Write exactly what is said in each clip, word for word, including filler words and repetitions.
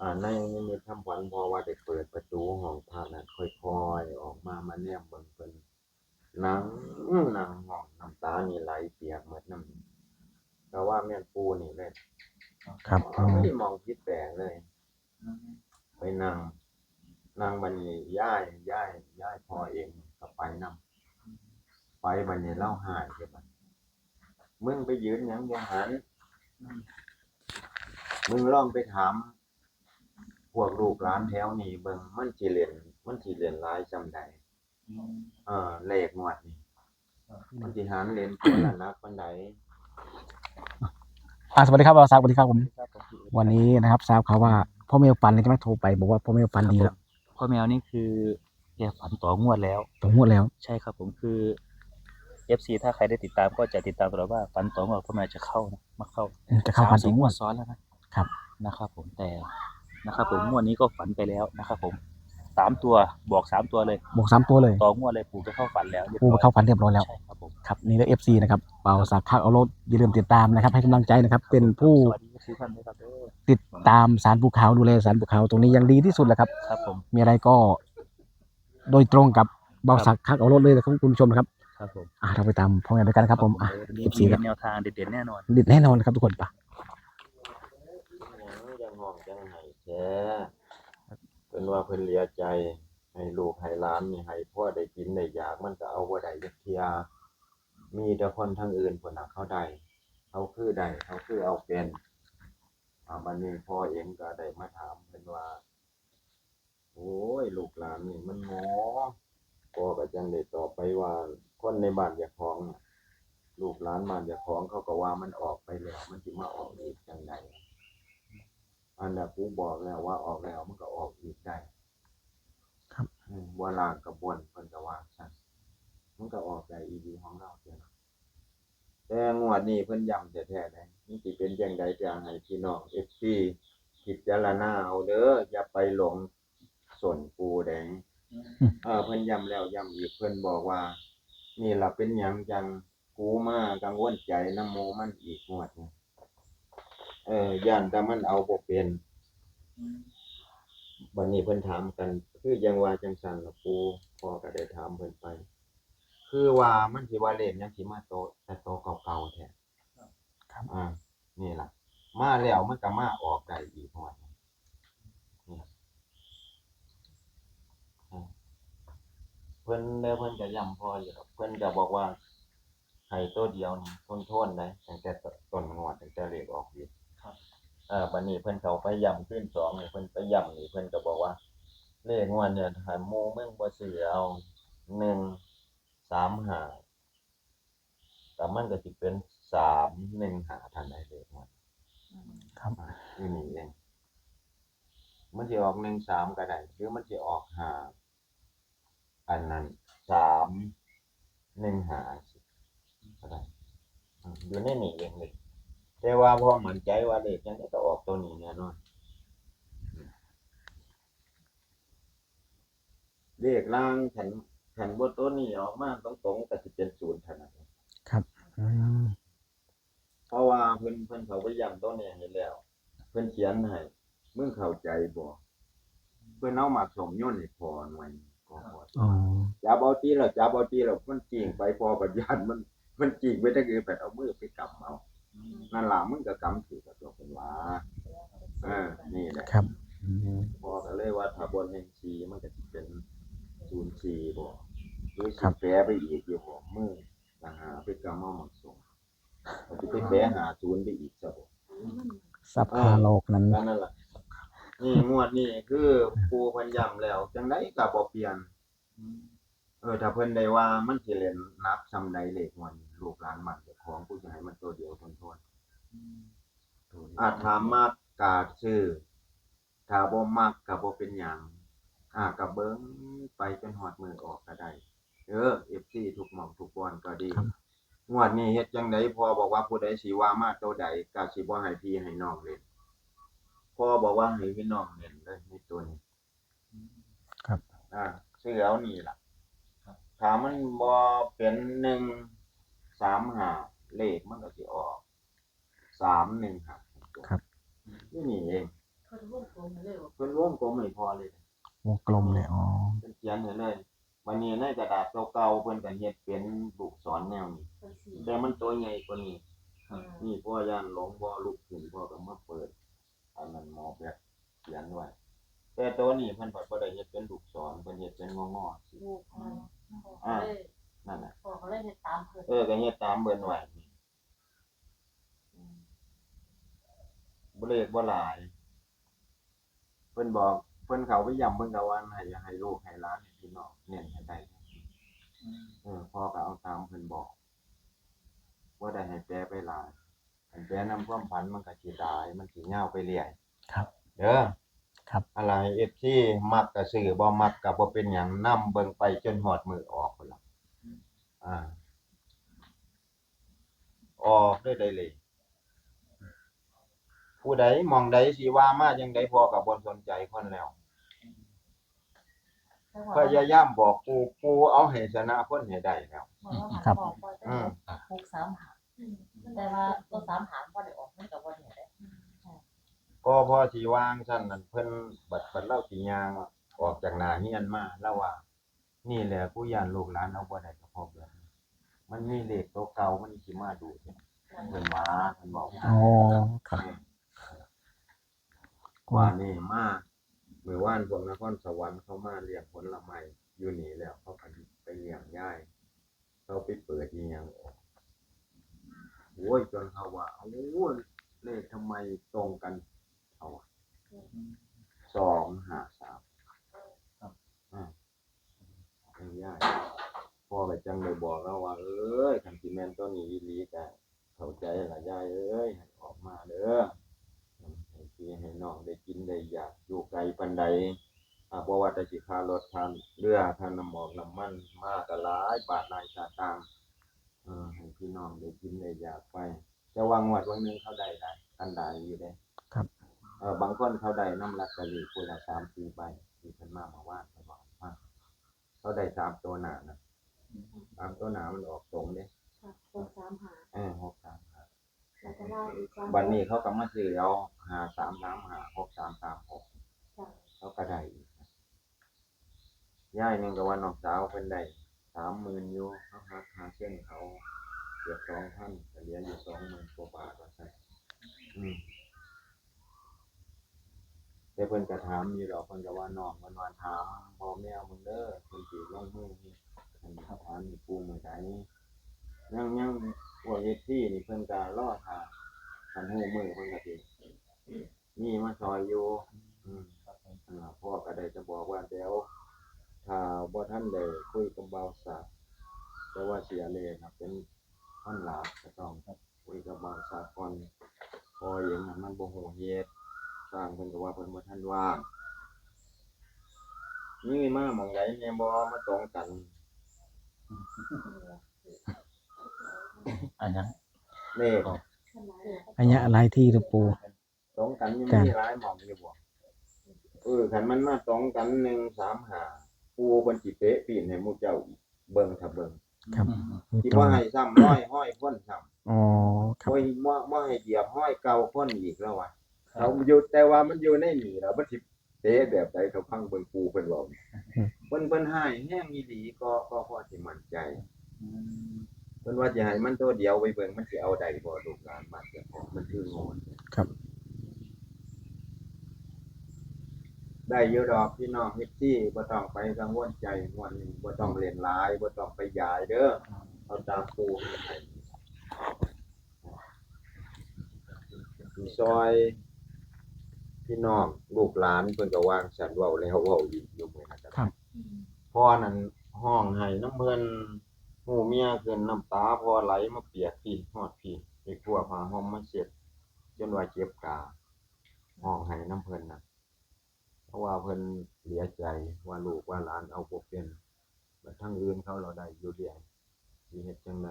อ่า ในนิมิตคำฝันพ่อว่าได้เปิดประตูห้องพระนั่น ค่อยๆ ออกมา มาแนมเบิ่งเพิ่น นั่ง นั่งห้อง น้ำตานี่ไหลเปียกหมดน้ำ แต่ว่าแม่นปู่นี่เลย ครับ บ่ได้มองผิดแปลกเลย ไปนั่ง นั่งบัดนี้ยาย ยาย ยายพ่อเองก็ไปนำ ไปบัดนี้ลาวฮ้ายเด้บัด มึงไปยืนหยังอยู่หั้น มึงลองไปถาม พวกลูกหลานแถวนี้เบิ่ง มันสิเล่น มันสิเล่นหลายส่ำใด เออ เลขงวดนี้ มันสิหารเล่นตัวละหนักปานใด อ่า สวัสดีครับบ่าวศักดิ์ สวัสดีครับผม ครับผม วันนี้นะครับ ทราบข่าวว่าพ่อแมวฝันเลยใช่ไหม โทรไปบอกว่าพ่อแมวฝันดีแล้ว พ่อแมวนี่คือแกฝันต่องวดแล้ว ต่องวดแล้ว ใช่ครับผม คือ เอฟซี ถ้าใครได้ติดตามก็จะติดตามตลอดว่าฝันต่องวดพ่อแมวจะเข้านะ มาเข้า อืม จะเข้า สาม ฝันต่ สี่ อง ง ว ว ด ดซ้อนแล้วนะ ครับ นะครับผม แต่นะครับผม งวดนี้ก็ฝันไปแล้วนะครับผม สามตัว บอกสามตัวเลย บอกสามตัวเลย ต่องวดเลย ปู่ไปเข้าฝันแล้วเรียบร้อย ปู่ไปเข้าฝันเรียบร้อยแล้ว ใช่ครับผม ครับ นี่เด้อ เอฟซี นะครับ บ่าวศักดิ์คักเอารถ อย่าลืมติดตามนะครับ ให้กำลังใจนะครับ เป็นผู้ สวัสดีทุกท่านด้วยครับเด้อ ติดตามศาลปู่ขาว ดูแลศาลปู่ขาวตรงนี้อย่างดีที่สุดแล้วครับ ครับผม มีอะไรก็ โดยตรงกับบ่าวศักดิ์คักเอารถเลยนะครับคุณผู้ชมนะครับ ครับผม อ่า เราไปตามพ่อแมวด้วยกันนะครับผม อ่ะ วันนี้ เอฟซี มี ครับ แนวทางเด็ดๆแน่นอน เด็ดแน่นอนครับทุกคนไป ยังห้องยังไห้แท้ เพิ่นว่าเพิ่นเหลือใจ ให้ลูกให้หลานนี่ให้พ่อได้กินได้อยาก มันก็เอาบ่ได้จักเทื่อ มีแต่คนทางอื่นพุ่นน่ะเขาได้ เขาคือได้ เขาคือเอาเป็น อ่า บัดนี้พ่อเองก็ได้มาถามเพิ่นว่า โอ้ย ลูกหลานนี่มันโง่ พ่อก็จังได้ตอบไปว่า คนในบ้านเจ้าของน่ะ ลูกหลานบ้านเจ้าของเขาก็ว่ามันออกไปแล้ว มันสิมาออกอีกจังใด อันน่ะ กูบอกแล้วว่าออกแล้วมันก็ออกอีกได้ ครับ อืม บ่ล่างก็บน เพิ่นก็ว่าซั่น มันก็ออกได้อีหลีของเราเด้อ แต่งวดนี้เพิ่นย้ำแท้ๆ เด้ มันสิเป็นจังใด จะให้พี่น้อง เอฟซี พิจารณาเอาเด้อ อย่าไปหลงส้นปู่เด้ เออ เพิ่นย้ำแล้วย้ำอีก เพิ่นบอกว่า นี่ล่ะเป็นหยังจังกูมากังวลใจนำหมู่มันอีกงวดนี้ เออ ย้านแต่มันเอาบ่เป็น บัดนี้เพิ่นถามกัน คือยังว่าจังซั่นล่ะปู่ พ่อก็ได้ถามเพิ่นไป คือว่ามันสิว่าเลขยังสิมาโตะ แต่โตะเก่าๆ แท้ ครับ อ่า นี่ล่ะ มาแล้วมันก็มาออกได้อีกงวดนี้ นี่ล่ะ อ่า เพิ่นแล้วเพิ่นก็ย้ำพ่ออยู่ดอก เพิ่นก็บอกว่า ให้โตเดียวนี่ทนๆ ได้ ตั้งแต่ต้นงวด ตั้งแต่เลขออกอีก ครับ เออ บัดนี้เพิ่นเข้าไปย้ำคืนสองนี่ เพิ่นไปย้ำนี่ เพิ่นก็บอกว่า เลขงวดเนี่ย ถ้าหมู่มึงบ่ซื้อเอา หนึ่งสามห้า แต่มันก็สิเป็น สามหนึ่งห้า เท่านั้น เลขงวด ครับ อ่ะ อยู่นี่เอง มันสิออก หนึ่งสาม ก็ได้ หรือมันสิออก ห้า อันนั้น สามหนึ่งห้า ก็ได้ อืม อยู่ในนี่เองเลย แต่ว่าพ่อมั่นใจว่าเลขจังได๋ก็ออกตัวนี้แน่นอน เลขล่างคัน คันบ่ตัวนี้ออกมาตรงๆ ก็สิเป็นศูนย์เท่านั้น ครับ อืม เพราะว่าเพิ่น เพิ่นเข้าไปย้ำตัวนี้ให้แล้ว เพิ่นเขียนให้ มึงเข้าใจบ่ เพิ่นเอาหมากส้มโยนให้พ่อหน่วย ก็พอ อ๋อ จับเอาติแล้ว จับเอาติแล้ว มันจิ่งไป พ่อก็ย้านมัน มันจิ่งไปทางอื่น ไปเอามือไปกำเอา นั่นล่ะ มึงก็กำถือกับตัวเพิ่นว่า เออ นี่แหละ ครับ อืม พ่อก็เลยว่าถ้าบ่ หนึ่งสี่ มันก็สิเป็น ศูนย์สี่ บ่ หรือ ครั สิ บ แปะไปอีกอยู่บ่ มือก็หาไปกำเอาหมากส้ม ก็สิไปแปะ ห้าศูนย์ ไปอีกซะบ่ สับขาหลอกนั้น ก็นั่นล่ะ นี่งวดนี้คือปู่เพิ่นย้ำแล้ว จังได๋ก็บ่เปลี่ยน เออ ถ้าเพิ่นได้ว่ามันสิเล่นหนักส่ำใดเลขงวดนี้ ลูกหลานบ้านเจ้าของ กูสิให้มันตัวเดียวทนๆ อาจถามมักกาดซื้อ ถ้าบ่มักก็บ่เป็นหยัง อ่า ก็เบิ่งไปจนฮอดมื้อออกก็ได้ เด้อ เอฟซี ทุกหม่องทุกบ่อนก็ดี ครับ งวดนี้เฮ็ดจังได๋ พ่อบอกว่าผู้ใดสิว่ามาตัวใด ก็สิบ่ให้พี่ให้น้องเล่น พ่อบอกว่าให้พี่น้องเล่นเลยในตัวนี้ ครับ อ่า ซื้อเอานี่ล่ะ ครับ ถ้ามันบ่เป็น หนึ่งสามห้า เลขมันก็สิออก สามหนึ่งห้า ครับ นี่นี่เอง เพิ่นวงกลมให้เลยบ่ เพิ่นวงกลมให้พ่อเลย วงกลมเลย อ๋อ เพิ่นเขียนให้เลย บัดนี้ในกระดาษเก่าๆเพิ่นก็เฮ็ดเป็นลูกศรแนวนี้ จังซี่ แต่มันตัวใหญ่กว่านี้ อืม นี่พ่อย่านหลง พ่อลุกขึ้น พ่อก็มาเปิด อันนั้นหมอแบบเขียนไว้ แต่ตัวนี้เพิ่นผัดบ่ได้เฮ็ดเป็นลูกศร เพิ่นเฮ็ดเป็นงอๆสิ ลูกมัน อ่า เลย นั่นน่ะ พ่อก็เลยเฮ็ดตามเพิ่น เออก็เฮ็ดตามเพิ่นไว้ อืม บ่เลขบ่หลาย เพิ่นบอก เพิ่นเข้าไปย้ำ เพิ่นก็ว่าให้ให้ลูกให้หลานให้พี่น้องเน้นให้ได้ เออพ่อก็เอาตามเพิ่นบอก บ่ได้ให้แปลไปหลาย อันแปลนำความฝันมันก็สิหลาย มันสิยาวไปเรื่อย ครับ เด้อ ครับ อะไร เอฟซี มักก็ซื้อ บ่มักก็บ่เป็นหยัง นำเบิ่งไปจนฮอดมื้อออกพุ้นล่ะ อ่า ออกได้ได้เลย ผู้ใดหม่องใดสิว่ามาจังใดพ่อก็บ่สนใจคนแล้ว แต่ว่า พยายามบอกปู่ ปู่เอาให้ชนะคนให้ได้แล้ว เมื่อวาน ครับ บอกว่าจะ อืม หกสามห้า แต่ว่าตัวสามห้าบ่ได้ออก มันก็บ่ได้ ก็พอสิวางซั่นนั่น เพิ่นบัด บัดเล่าสิย่างออกจากหน้าเฮียนมา แล้วว่า นี่แหละกูย่านลูกหลานเอาบ่ได้ก็เพราะแบบนี้ มันมีเลขตัวเก่ามันสิมาดูดเนี่ย เพิ่นว่า เพิ่นบอก อ๋อ ครับ ว่านี่มา มื้อวานพวกนครสวรรค์เขามาเลี้ยงผลไม้อยู่นี่แล้ว เขาก็ไปเลี้ยงยาย เขาไปเปิดอีหยังออก โอ้ย จนเขาว่า โอ้ย เลขทำไมตรงกัน เขาว่า สองห้าสาม ครับ อ่า ให้ยาย พ่อก็จังได้บอกแล้วว่า เอ้ย คันสิแม่นตัวนี้อีหลีก็เข้าใจละยายเอ้ย ให้ออกมาเด้อ ให้พี่ให้น้องได้กินได้อยาก อยู่ไกลปานใด อ่า บ่ว่าแต่สิค่ารถค่าเรือ ค่าน้ำออกน้ำมัน มาก็หลายบาทหลายสตางค์ เออ ให้พี่น้องได้กินได้อยากไป แต่ว่างวดวันหนึ่งเขาได้หลาย กันได้อยู่เด้ ครับ เออ บางคนเขาได้นำลอตเตอรี่ผู้ละสามสี่ใบ ที่เพิ่นมาเมื่อวาน เพิ่นบอกให้ฟัง เขาได้สามตัวหน้านะ สามตัวหน้ามันออกตรงเด้ ค่ะหกสามห้า เออ หกสามห้า แล้วก็ล่างอีกสาม บัดนี้เขาก็มาซื้อเอา ห้าสามสามห้า หกสามสามหก ค่ะ เขาก็ได้อีกนะ ยายหนึ่งก็ว่าน้องสาวเพิ่นได้สามหมื่นอยู่ เขาหักห้าเปอร์เซ็นต์เขา เกือบสองพัน ก็เหลืออยู่สองหมื่นกว่าบาทว่าซั่น อืม แต่เพิ่นก็ถามอยู่ดอก เพิ่นก็ว่าน้อง เพิ่นว่าถามพ่อแม่มึงเด้อ เพิ่นสิลงมือเฮ็ด เพิ่นก็ถามอยู่ปู่มื้อใด ยัง ยังพวกเอฟซีนี่เพิ่นก็รอท่า คันฮู้มื้อเพิ่นก็สิมีมาซอยอยู่ อืม อ่า พ่อก็ได้จะบอกว่าเดี๋ยว ถ้าบ่ทันได้คุยกับบ่าวศักดิ์ แต่ว่าเสียเลขน่ะเป็นคนหลัก ก็ต้องคุยกับบ่าวศักดิ์ก่อน พ่อเองน่ะมันบ่ฮู้เหตุ สร้างเพิ่นก็ว่าเพิ่นบ่ทันว่าง นี่มาหม่องใดแน่บ่ มาตรงกัน อันยัง เลข อันยังหลายที่หลวงปู่ ตรงกันยัง จ้ะ มีหลายหม่องอยู่บ่ เออ คันมันมาตรงกัน หนึ่งสามห้า ปู่เพิ่นสิเตะปีนให้หมู่เจ้าอีก เบิ่งถ้าเบิ่ง ครับ สิบ่ให้ซ้ำร้อย ร้อยคนซ้ำ อ๋อ ครับ บ่ให้ บ่ บ่ให้เหยียบร้อยเก่าคนอีกแล้ววะ เขาอยู่ แต่ว่ามันอยู่ในนี่แล้ว มันสิเตะแบบใด เขาฟังเบิ่งปู่เพิ่นเว้า เพิ่น เพิ่นให้แฮงอีหลี ก็ ก็พอสิมั่นใจ เพิ่นว่าสิให้มันตัวเดียวไปเบิ่ง มันสิเอาได้บ่ ลูกหลานบ้านเจ้าของ มันคือโง่ ครับ ได้อยู่ดอกพี่น้องเอฟซี บ่ต้องไปกังวลใจ งวดนี้บ่ต้องเล่นหลาย บ่ต้องไปยายเด้อ เอาตามปู่ให้ ซอยพี่น้องลูกหลานเพิ่นก็วางสันเว้าแล้วเว้าอีกอยู่มื้อนั้น ครับ พ่อนั่นฮ้องไห้นำเพิ่น ฮู้เมียขึ้นน้ำตาพ่อไหลมาเปียกพี้ฮอดพี้ ไปคว้าผ้าห่มมาเช็ด จนว่าเจ็บกา ฮ้องไห้นำเพิ่นน่ะ เพราะว่าเพิ่นเหลือใจว่าลูกว่าหลานเอาบ่เป็น บัดทางอื่นเขาเราได้อยู่เรื่อย สิเฮ็ดจั่งใด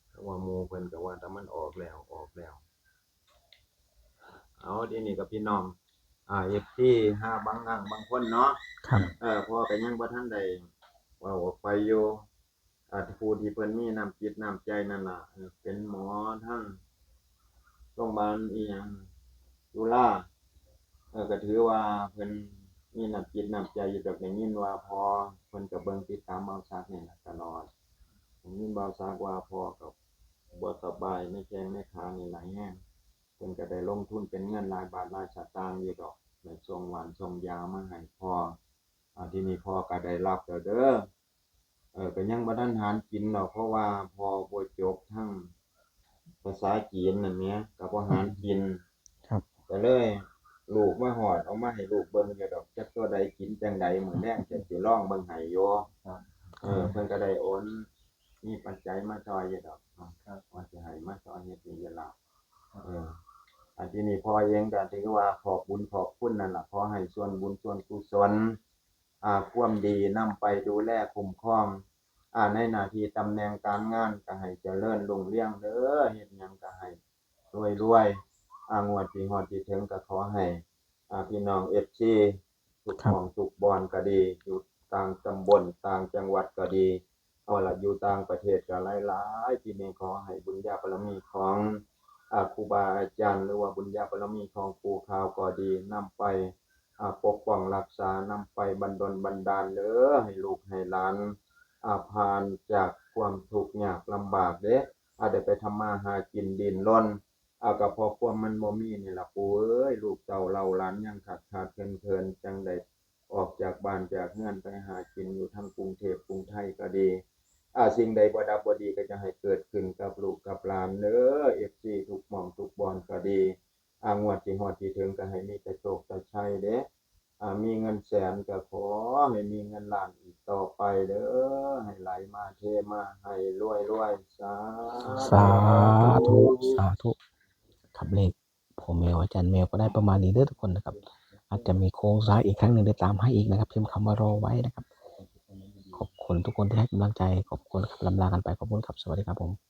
เพราะว่าหมู่เพิ่นก็ว่าแต่มันออกแล้ว ออกแล้ว เอา ทีนี้ก็พี่น้อง อ่า เอฟซี หาบางครั้งบางคนเนาะ ครับ เออ พ่อก็ยังบ่ทันได้เว้าออกไปอยู่ อ่า ผู้ที่เพิ่นมีน้ำจิตน้ำใจนั่นล่ะ เออ เป็นหมอทางโรงพยาบาลอีหยัง จุฬา อ ก็ถือว่าเพิ่นมีน้ำจิตน้ำใจอยู่ดอก ได้ยินว่าพ่อเพิ่นก็เบิ่งติดตามบ่าวศักดิ์นี่ล่ะตลอด ได้ยินบ่าวศักดิ์ว่าพ่อก็บ่สบายในแข้งในขานี่หลายแฮง เพิ่นก็ได้ลงทุนเป็นเงินหลายบาทหลายสตางค์อยู่ดอก ในช่วงหว่านช่วงยามาให้พ่อ อ่า ทีนี้พ่อก็ได้รับแล้วเด้อ เออ ก็ยังบ่ทันหารกินดอก เพราะว่าพ่อบ่จบทางภาษาจีนนั่นแหม ก็บ่หารกิน ครับ ก็เลยลูกมาฮอด เอามาให้ลูกเบิ่งอยู่ดอก จักตัวใดกินจั่งใด มื้อแลงจะสิลองเบิ่งให้อยู่ ครับ เออ เพิ่นก็ได้โอน มีปัจจัยมาซอยอยู่ดอกเนาะ ครับ ว่าสิให้มาซอยเฮ็ดนี่อยู่ล่ะ เออ อันที่นี่พ่อเองก็ถือว่าขอบบุญขอบคุณนั่นล่ะ ขอให้ส่วนบุญส่วนกุศล อ่า ความดีนำไปดูแลคุ้มครอง อ่า ในหน้าที่ตำแหน่งการงานก็ให้เจริญรุ่งเรืองเด้อ เฮ็ดหยังก็ให้รวยๆ อ่า งวดที่ฮอดที่ถึงก็ขอให้ อ่า พี่น้อง เอฟซี ทุก ครับ หม่องทุกบ่อนก็ดี อยู่ต่างตำบลต่างจังหวัดก็ดี เอาละ อยู่ต่างประเทศก็หลายๆ ที่นี่ขอให้บุญญาบารมีของ อ่า ครูบาอาจารย์ หรือว่าบุญญาบารมีของปู่ข่าวก็ดี นำไป อ่า ปกป้องรักษานำไปบันดลบันดาลเด้อ ให้ลูกให้หลาน อ่า ผ่านจากความทุกข์ยากลำบากเด้อ อ่า ได้ไปทำมาหากินดิ้นรน อ่า ก็เพราะความมันบ่มีนี่ล่ะปู่เอ้ย ลูกเต้าเหล่าหลานยังขาดขาดเขินเขิน จั่งได้ออกจากบ้านจากเฮือนไปหากินอยู่ทางกรุงเทพฯกรุงไทยก็ดี อ่า สิ่งใดบ่ดับบ่ดีก็จะให้เกิดขึ้นกับลูกกับหลานเด้อ เอฟซี ทุกหม่องทุกบ่อนก็ดี อ่า งวดที่ฮอดที่ถึงก็ให้มีแต่โชคแต่ชัยเด้อ อ่า มีเงินแสนก็ขอให้มีเงินล้านอีกต่อไปเด้อ ให้ไหลมาเทมา ให้รวยๆ สาธุ สาธุ สาธุ ครับ เลขพ่อแมวอาจารย์แมวก็ได้ประมาณนี้เด้อทุกคนนะครับ อาจจะมีโค้งสุดท้ายอีกครั้งหนึ่ง เดี๋ยวตามให้อีกนะครับ พิมพ์คำว่ารอไว้นะครับ ขอบคุณทุกคนที่ให้กำลังใจ ขอบคุณครับ ลำลากันไป ขอบคุณครับ สวัสดีครับผม